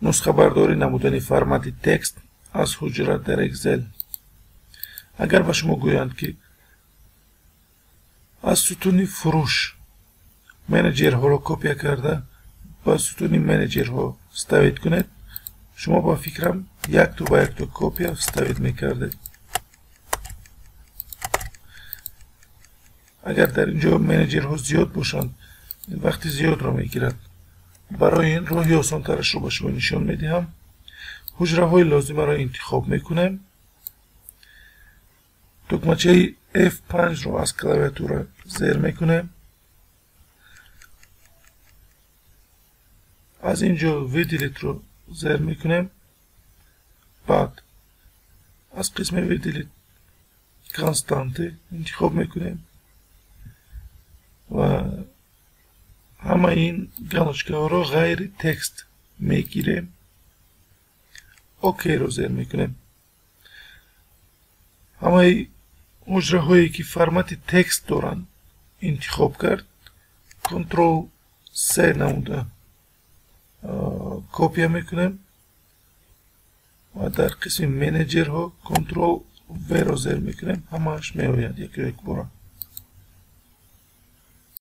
Нусхабардорӣ намудани формати текст аз ҳуҷра дар Excel. Агар ба шумо гӯянд, ки аз сутуни фурӯш менеҷерҳоро копия карда ба сутуни менеҷерҳо вставить кунед, шумо ба фикрам якто ба якто копия вставить мекардед. Агар дар ин ҷо менеҷерҳо зиёд бошанд, вақти зиёдро мегирад. Барои ин роҳи осонтарашро ба шумо нишон медиҳам. Ҳуҷраҳои лозимаро интихоб мекунем. Тугмачаи F5-ро аз клавиатура зер мекунем. Аз ин ҷо Выделить-ро зер мекунем. Баъд аз қисми Выделить константы интихоб мекунем ва ҳамаи ин галочкаҳоро ғайри текст мегирем. ОК-ро зер мекунем. Ҳамаи ҳуҷраҳое ки формати текст доранд интихоб кард, Ctrl C намуда копия мекунем ва дар қисми менеҷерҳо Ctrl V-ро зер мекунем, ҳамааш меояд яку якбора.